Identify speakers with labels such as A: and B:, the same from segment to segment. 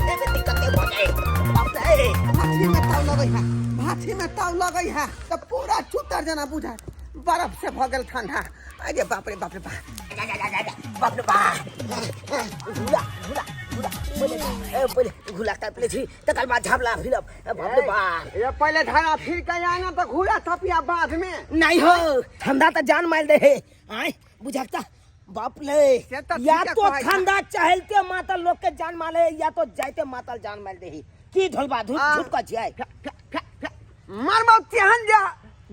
A: उठे में दिक्कत भऽ जाए। बाप रे।
B: भाथी में ताव लगै है, भाथी में ताव लगै है तऽ पूरा चुतर जेना बुझाय बर्फ से भऽ गेल ठंडा। अरे बाप रे, बाप रे बाप,
A: बाप रे बाप। घुला घुला घुला पहिले, ए, पहिले घुला तापि लै छी, तकर बाद झाबला फिरब। बाप रे बाप।
B: ये पहिले धारा फिर के आना तऽ घुला थपिया बाद में।
A: नहीं हो, ठंडा तऽ जान मार दे है। आय बुझकता बाप ले।
B: से तऽ
A: या
B: ठीके
A: तो
B: कहै छह।
A: ठंडा चहलते मातल लोग के जान मारे, या तो जाइते मातल जान मार दे। की ढोलबा झूठ
B: आ।
A: झूठ का छियै।
B: मरबौ तेहन जे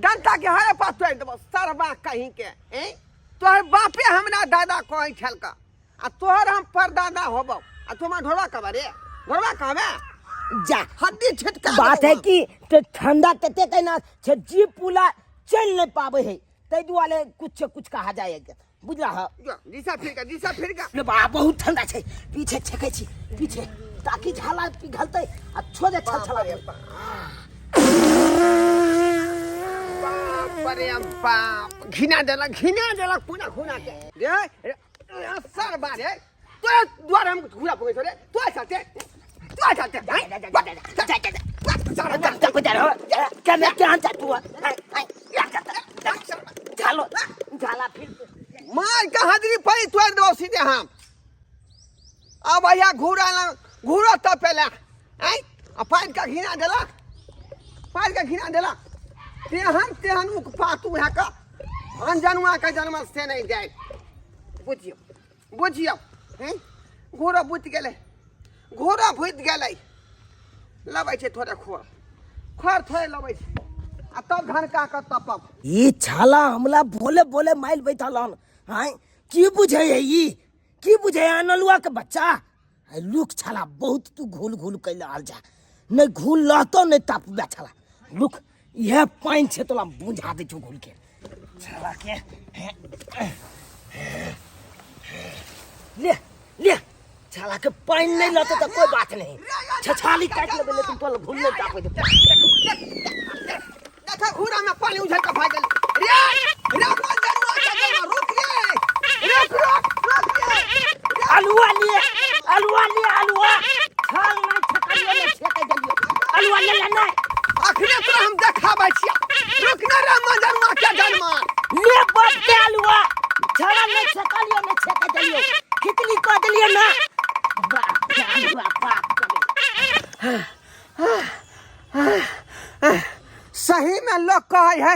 B: डंटा के हरे पास तोड़ि देबौ सरबा कहीं के। ए तोहर बापे हमरा दादा कहै छलका आ तोहर हम परदादा होबौ आ तू हमरा ढोलबा कहबे रे, ढोलबा कहबे।
A: जा
B: हड्डी छिटका
A: बात
B: देबौ
A: है
B: हम।
A: कि ते ठंडा तते केना छै जी पुला चल नहीं पावे है, ताहि दुआरे कुछ कुछ कहा जाए, बुझला ह?
B: जो, दिशा फिर के, दिशा फिर के।
A: ले बा, बहुत ठंडा छै, पीछे छेकै छी पीछे ताकि झाला पिघलतै आ छोड़े छल छला।
B: बाप रे बाप, घिना देलक, घिना देलक पूरा घुना के रे। रे, सर बारे तोरा द्वार हम घुरा पकै छौ रे, तोरा चलते, तोरा चलते।
A: झालो झाला फिर
B: मार के हाजरी पड़ी तोड़ दो सीधे हम। अब भैया घूरा ना घूरो तो पहले आय आ पानि के घिना देलक, पानि के घिना देलक। तेहन तेहन उक पातू है का अनजनुआ के जन्म से नहीं जाए। बुझियौ, बुझियौ। हैं घोड़ा बुझि गेलै, घोड़ा भुजि गेलै। लबै छै थोड़े खोर खोर थोड़े लबै छै आ तब धनका के तपब।
A: ई छाला हमला बोले बोले माइल बैठल हन। आय की बुझे है ई, की बुझे है अनलुआ के बच्चा? आय लुक छाला बहुत तू घुल घुल कैल आल जा, नहीं घुल लहतो नहीं तापबे छाला। लुक इहे पानि छै तोला बुझा दै छौ घुल के छाला के। ले ले छाला के पानि नहीं लहतो तो कोई बात नहीं, छछाली काटि लेबै लेकिन तोला घुल नहीं तापै देबै।
B: देखा घूरा में पानी उझल के भाग गेल रे। रे मन जनुआ के जनुआ, रुक रे, रुक रुक रुक रे।
A: आलुआ लिए, आलुआ लिए, आलुआ छाल नहीं छकलियो नहीं छेके देलियो, आलुआ ले ले नहीं।
B: अखने तोरा हम देखाबै छियै, रुक ना रे मन जनुआ के जनुआ।
A: ले बाप के आलुआ, छाला नहीं छकलियो नहीं छेके देलियो, खिचड़ी कह देलियो ना। बाप के आलुआ, बाप के।
B: सही में लोग कहै है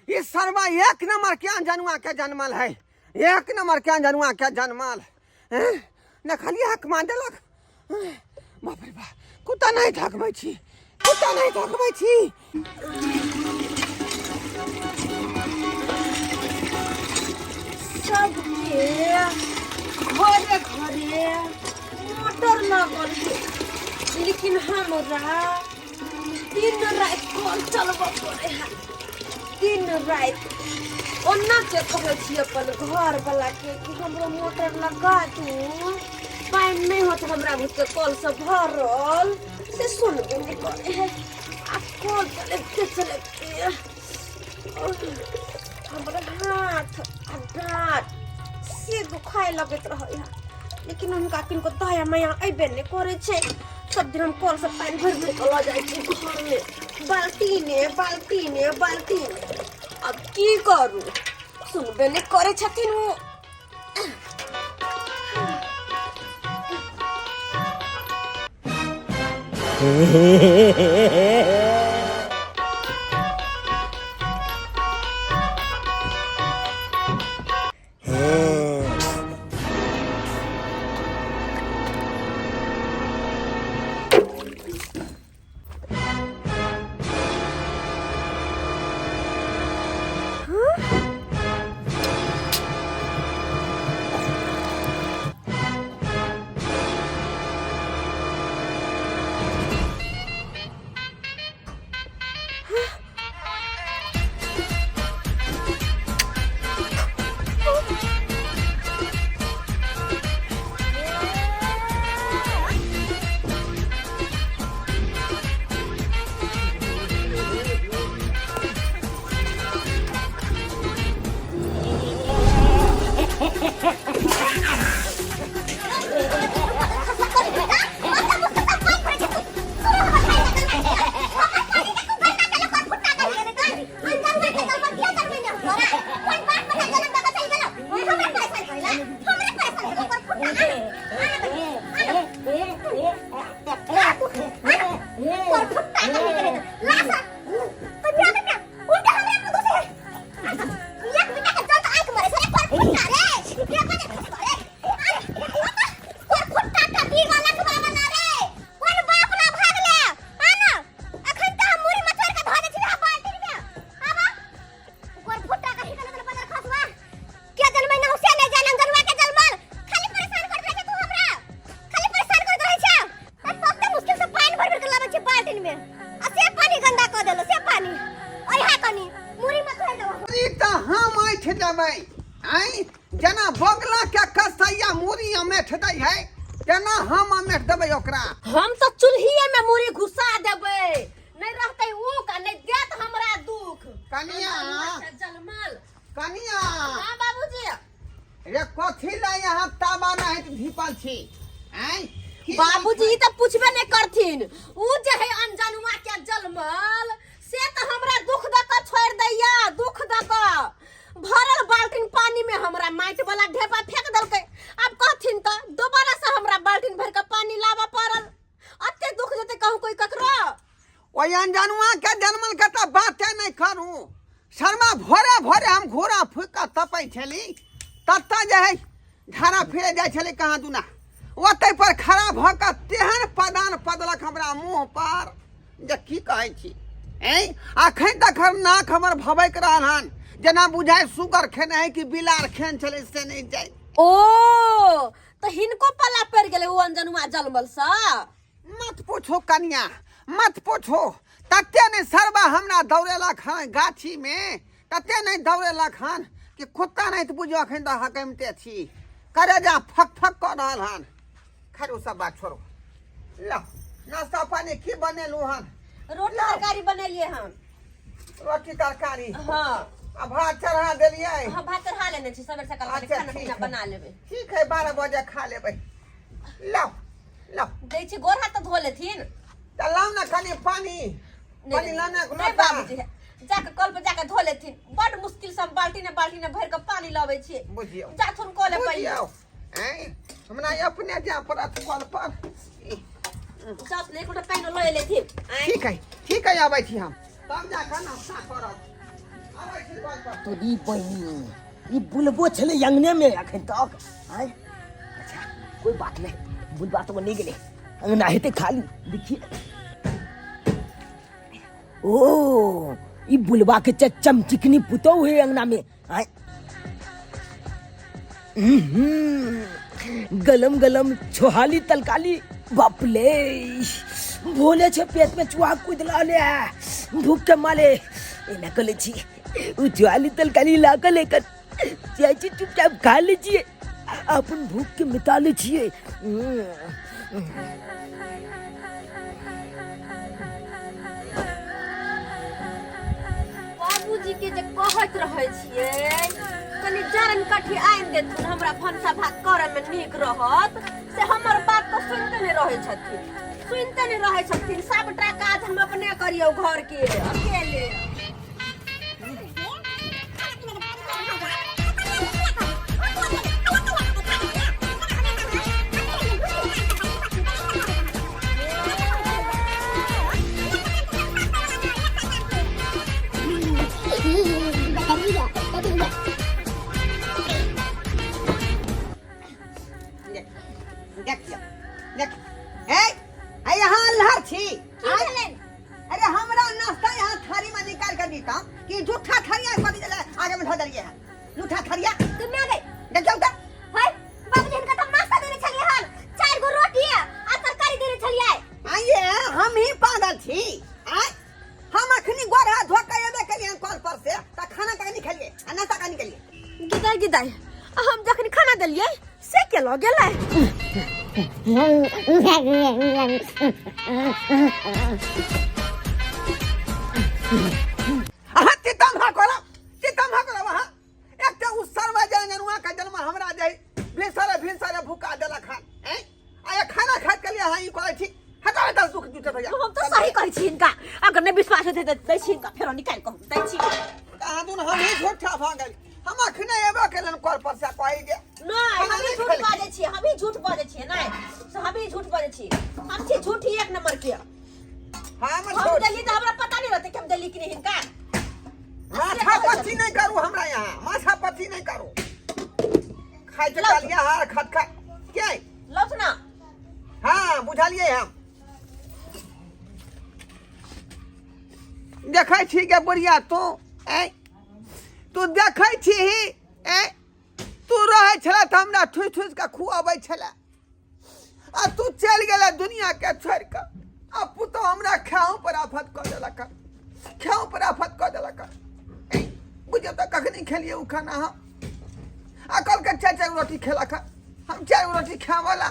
B: ई सरवा एक नंबर के अनजनुआ के जनमल है, एक नंबर के अनजनुआ के जनमल। हैं देखलियै हक मान देलक। बाप रे बाप, कुत्ता नहीं थकबै छी, कुत्ता नहीं थकबै छी।
C: सबके घरे घरे मोटर लगल है, लेकिन हमरा दिन राति कल चलबऽ पड़े है, दिन राति। ओना के कहै छी अपन घर वाला के कि हमरो मोटर लगा दू, पानि नहि होत हमरा बुते कल से भरल, से सुनबे नहि करे है। आ कल चलैबते चलैबते हमरा हाथ आ डाँट से दुखाय लगैत रहै है, लेकिन हुनका किनको दया माया अयबे नहि करै छै। सब दिन हम कल से पानि भरि भरि कऽ लऽ जाइ छी घरमे, बाल्टीने बाल्टीने बाल्टीने। अब की करू, सुनबे नहि करै छथिन ओ।
D: में आ से पानी गंदा क देलो से पानी ओहा कनी मुरी में थोड़ देबो।
B: ई तऽ हम ऐठ देबै। आँय, जेना बगला के कसैया मुरी अमेठ दै है तेना हम अमेठ देबै ओकरा।
C: हम तऽ चूल्हिए में मुरी घुसा देबै, नहीं रहतै ऊक आ नहीं देत हमरा दुख।
B: कनिया।
C: जलमल।
B: कनिया।
C: हाँ बाबूजी।
B: रे कथी ला यहाँ ताबा नहीं धीपल छी? आँय, की?
C: बाबूजी, ई तऽ पूछबे नहीं करथिन। ऊ जे है अनजनुआ के जलमल से तऽ हमरा दुख दऽ कऽ छोड़ि दैया। दुख दऽ कऽ भरल बाल्टीन पानी में हमरा माटि वाला ढेपा फेंक देलकै। आब कहथिन तऽ दोबारा से हमरा बाल्टीन भरि कऽ पानी लाबऽ पड़ल। अते दुख देतै कहूँ कोई ककरो?
B: ओहि अनजनुआ के जन्मल के तऽ बाते नहि करू। शर्मा, भोरे भोरे हम घोड़ा फूकि कऽ तपै छली, ततऽ जे है झाड़ा फिरे जाइ छलै कहाँ दुना, ओतै पर खड़ा भऽ कऽ तेहन पदान पदलक हमरा मुँह पर जे की कहै छी। ऐं, अखन तक हम नाक हमर भबैक रहल हन, जेना बुझाइ सुगर खेने है कि बिलार खेन छलै से नहि जाइ।
C: ओ तऽ हिनको पल्ला पड़ि गेलै ओ अनजनुआ जलमल सँ?
B: मत पूछो कनिया, मत पूछो। तते नहि सरबा हमरा दौड़ेलक हन गाछी में, तते नहि दौड़ेलक हन कि कुत्ता नहीं तऽ बुझियो अखन तऽ हकमिते छी, करेजा फक फक कऽ रहल हन। खैर, ओ सब बात छोड़ू। लो, नाश्ता पानी की बनेलू हन?
C: रोटी तरकारी बनेलिए हम।
B: रोटी तरकारी?
C: हाँ।
B: आ भात चढ़ा देलियै?
C: हाँ, भात चढ़ा लेने छी। सबेर सकाल
B: अच्छा,
C: खाना
B: ठीक
C: पीना
B: है।
C: बना लेबै।
B: ठीक है, 12 बजे खा लेबै। लो लो।
C: दै छी, गोर हाथ तऽ धो लेथिन।
B: तऽ लाउ ने कनि पानी।
C: नहि,
B: पानी लाने के
C: नहि
B: लोटा।
C: बाबूजी, जाके कल पर जाके धो लेथिन। बड मुश्किल से हम बाल्टी ने बाल्टी ने भरि के पानी लबै छियै।
B: बुझियौ।
C: जाथुन कऽ ले पहिले।
B: बुझियौ, ऐं, हमरा अपने जाय पड़त कल पर।
C: जाथुन, एक गोटा पानि लऽ लेथिन। आँय।
B: ठीक है, ठीक है, आबै छी हम, तब जाकऽ नाश्ता करब। आबै छी कल पर।
A: तो ई बहिनी, ई बुलबो छलै अंगने में अखन तक? आँय, अच्छा कोई बात नहीं, बुलबा तो नहीं गेलै, अंगना हेतै खाली। देखिए, ओ ई बुलबा के चमचिकनी पुतौ है अंगना में। आँय, उहुं, गलम गलम छोहाली तलकाली। बापले, भोले छे, पेट में चूहा कूद रहले है भूख के मारे। एना कर ले छी, उ छोहाली तलकाली ला के लेकर जाइ छी, चुपचाप खा ले छियै, अपन भूख के मिटा ले छियै।
C: बाबूजी के जे कहैत रहै छियै कनि जरन कठी आनि देथुन, हमरा भनसा भात करऽ मे नीक रहत, से हमर बात तऽ सुनिते नहि रहै छथिन, सुनिते नहि रहै छथिन। सबटा काज हम अपने करियौ घर के अकेले।
B: देख, देखियौ, देख। ए, ए, यहाँ अल्हड़ छी।
D: की भेलनि?
B: अरे हमरा नाश्ता यहाँ थारी में निकाल कर दीता कि झूठा थारिया कथी देले आगे में धो देलिए है झूठा थारिया।
D: तुम आ गई।
B: देखियौ तऽ।
D: हाय बाबूजी, हिनका तऽ नाश्ता देने छलियै हन, चारि गो रोटी आ तरकारी देने छलियै।
B: आइए हम ही पागल छी? आय, हम अखनी गोर हाथ धो के एबे केलिए कल पर से, त खाना कखनी खेलिए आ नाश्ता कखनी केलिए?
C: गिदाय गिदाय, आ हम जखन खाना देलियै से के लऽ गेलै?
B: अहाँ चितम हा करब, चितम हा करब। अहाँ एकटा उ सरवा जाय ननुआ के जन्म हमरा जाय भिनसरे भिनसरे भूखा देलक हन। ऐं, आ ये खाना खाइत के लिए अहाँ ई करै छी? हटाओ एतऽ, दुख जुटत होइया।
C: हम तऽ सही कहै छी हिनका। अगर नहि विश्वास हेतै तऽ दै छी हिनका, फेरो निकालि कऽ दै छी।
B: अहाँ दुनू हम ही झूठा भऽ गेल। हम अखने एबो केलन कल पर से, कहै जे
C: नहि,
B: खाना
C: हम ही
B: नहि
C: झूठ
B: खेलखिन।
C: बाजै छियै, हम ही झूठ बाजै छियै। नहि से हम ही झूठ बाजै छी। हम छी झूठी एक नंबर के।
B: हम
C: हम
B: झूठ
C: देली तऽ हमरा पता नहि रहतै कि हम देली कि नहि हिनका।
B: माथा पच्ची नहीं करू हमरा यहाँ, माथा पच्ची नहीं करू। खाइ के
C: लाउ।
B: कहलियै हार खट खट के
C: लौट ना।
B: हाँ, बुझलियै। हम देखै छी गे बुढ़िया, तू ऐ तू देखै छी ऐ, तू रहै छला तऽ हमरा ठुसि ठुसि कऽ खुआबै छला, आ तू चलि गेला दुनिया के छोड़ि कऽ, आ पुतोह हमरा खाओ पर आफत कऽ देलक खाओ पर आफत कऽ देलक। बुझियौ तऽ कखनी खेलियै ओ खाना हम। आ कहलकै चारि चारि गो रोटी खेलक। हम चारि गो रोटी खायवला,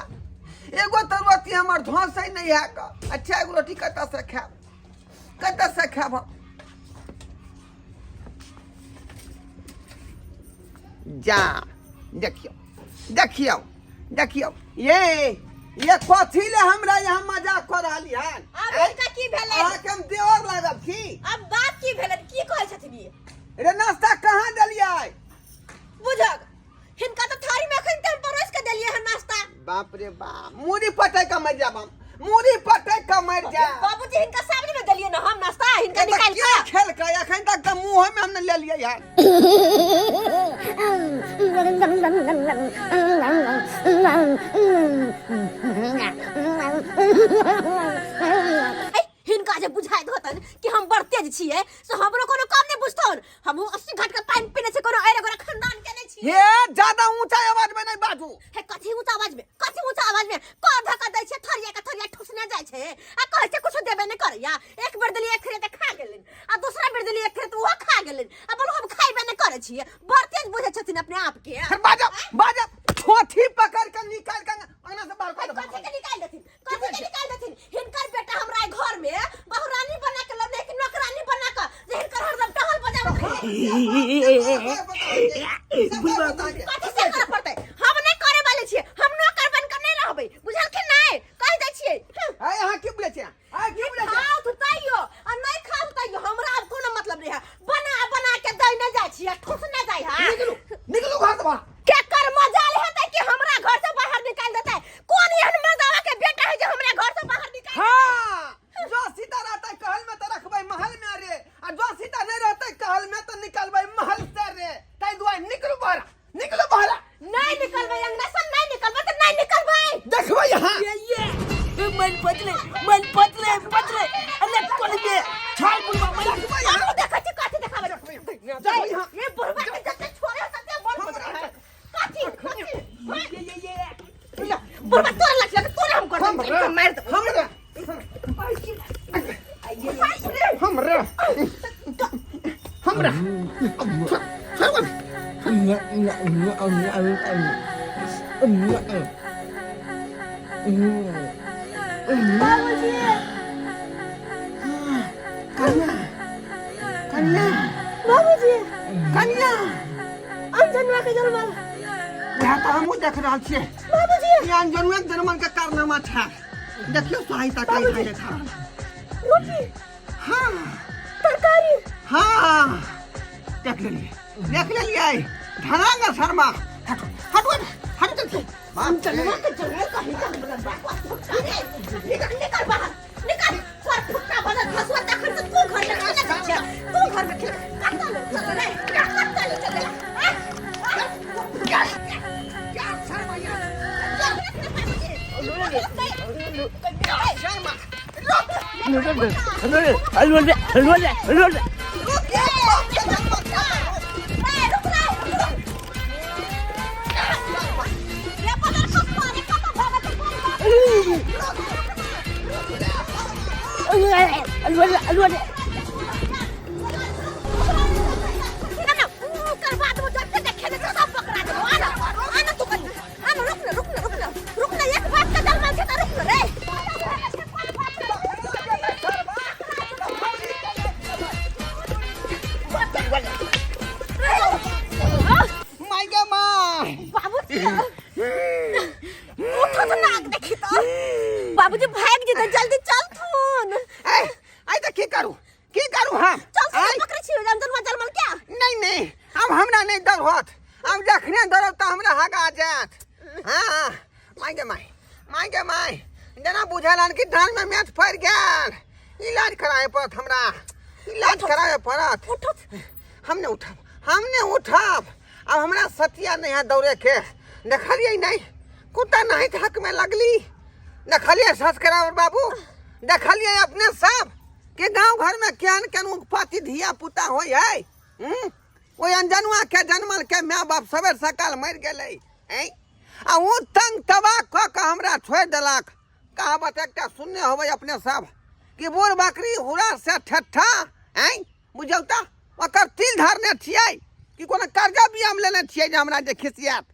B: एगो तऽ रोटी हमर धसै नहि है कऽ, आ चारि गो रोटी कतऽसँ खायब, कतऽसँ खायब हम? जा देखियौ देखियौ देखियौ, ये कथी ले हमरा यहाँ मजाक कऽ रहली हन?
D: आब हिनका की भेलै?
B: अहाँके हम देवर लागब की?
D: आब बात की भेलै, की कहै छथिन ई?
B: रे नाश्ता कहाँ देलियै?
D: बुझक हिनका तऽ थारी में अखन तऽ हम परोस के देलियै हन नाश्ता।
B: बाप रे बाप, मूड़ी पटक के मरि जाब हम, मूड़ी पटक के मरि जाब।
D: बाबूजी हिनका सामने में देलियै ना हम नाश्ता, हिनका निकालि
B: के
D: के
B: खेलकै? अखन तक तऽ मुँह में हम ने लेलियै हन।
D: ऐ, हिनका जे बुझाइत होतन कि हम बड़ तेज छियै से हमरो कोनो काम नहि बुझतन। हमहूँ 80 घाट के पानि पीने छी, कोनो ऐरे गोरे खानदान के नहि छियै।
B: हे ज्यादा ऊंचा आवाज में नहीं बाजू।
D: हे कथी ऊंचा आवाज में, कथी ऊंचा आवाज में? कर धक्का दै छै थरिया के थरिया ठुसने जाइ छै, आ कहै छै कुछो देबे नहि करैया। एक बेर देलियै एक थरिया तऽ खा गेलनि, आ दूसरा बेर देलियै एक थरिया तऽ ओहो खा गेलनि, आ बोलू हम खाइबे नहि करै छियै। बड़ तेज बुझै छथिन अपने आप के।
B: फिर बाजब बाजब, ठोठी पकड़ के निकाल के अंगना से बाहर कर।
D: कथी के निकाल देथिन, कथी के निकाल देथिन? हिनकर बेटा हमरा घर में बहुरानी बना के लौने कि नौकरानी बना के जे हिनकर हरदम टहल बजाबत रहे? कथी से करे पड़तै? हम नहि करे वाले छियै, हम नौकर बन के नहि रहबै, बुझलखिन? नहि कहि दै छियै।
B: आय अहाँ की बोलै छियै? आय की बोलै छियै?
D: खाउ तऽ तैयो आ नहि खाउ तैयो हमरा आब कोनो मतलब नहि है। बना बना के दै नहि जाइ छियै, ठुसने जाइ है।
B: निकलू निकलू घर से बाहर।
D: केकर मजाल हेतै कि हमरा घर से बाहर निकाल देतै? कोन एहन मर्दावा के बेटा है जे हमरा घर से बाहर निकाल?
B: हाँ, जो सीता रहतै कहल में तऽ रखबै महल में रे, आ जो सीता नहीं रहतै कहल में तऽ निकलबै महल से रे। ताहि दुआरे निकलू बाहर, निकलू बाहर।
D: नहीं निकलबै अंगना से, नहीं निकलबै तऽ नहीं निकलबै।
B: देखबै यहाँ।
A: ये मन पतले मन पतले पतले अरे कोन के छाल बुलवा मन।
B: देखबै यहाँ।
D: हमहूँ देखै छी कथी देखाबै।
B: देखबै यहाँ।
D: ये बुढ़वा के जते छोड़े तते बड़
B: हमरा है।
D: कथी कथी? ये बुढ़वा तोरा लग लग तोरा हम कर
B: हमरा
D: मार देबो।
B: हमरा हमरा हमरा
D: बाबूजी।
B: कन्या कन्या।
C: बाबूजी।
B: कन्या।
C: अनजनुआ के जन्मल।
B: वएह तऽ हमहूँ देख रहल छियै।
C: बाबूजी।
B: ई अनजनुआ के जन्मल के कारनामा छै। देखियौ सहायता कहीं खाइ देखा रहल।
C: रोटी।
B: हाँ।
C: तरकारी।
B: हाँ देख लेलियै देख लेलियै धनांग शर्मा। हटो हटो हटो जल्दी।
A: अनजनुआ के जन्मल कहीं का हमरा बाप।
D: निकल निकल बाहर निकल। पर फुट्टा बदल हसुआ तखन से तू घर में खेले छै, तू घर में खेले। कत्ता ले चल रे, कत्ता ले चल रे?
B: क्या शर्मा यार, शर्मा। रुक रे बाप के जन्मल। माय गे माय।
D: बाबूजी उठो तो, नाक देखी तो बाबूजी भाग जेतै, जल्दी चल थून।
B: ऐ ऐ तऽ की करू, की करू हम?
D: चल
B: आँय?
D: पकड़ै छी जन्म जन्मल क्या?
B: नहीं नहीं, अब हमरा नहीं डर होत। अब जखने डरब तऽ हमरा हगा जायत। हाँ माय गे माय, माय गे माय, जेना बुझल हन कि धान में मैच पड़ि गेल। इलाज कराबे पड़त हमरा, इलाज कराबे पड़त।
D: उठो।
B: हम नहीं उठब, हम नहीं उठब। अब हमरा सतिया नहीं है दौड़े के। देखलियै नहीं कुत्ता नहीं हक में लगली। देखलियै सब्सक्राइबर बाबू, देखलियै अपने सब के गांव घर में केहन केहन उपाति धिया पुता होइ है। ओहि अनजनुआ के जन्मल के माय बाप सबेर सकाल मरि गेलै। ऐं आ ओ तंग तबाह कऽ के हमरा छोड़ि देलक। कहावत एकटा सुनने होबै अपने सब कि बूढ़ बकरी हुरा से ठट्ठा। आँय बुझौ तऽ ओकर तिल धरने छियै कि कोनो कर्जा भी हम लेने छियै जे हमरा जे खिसियात।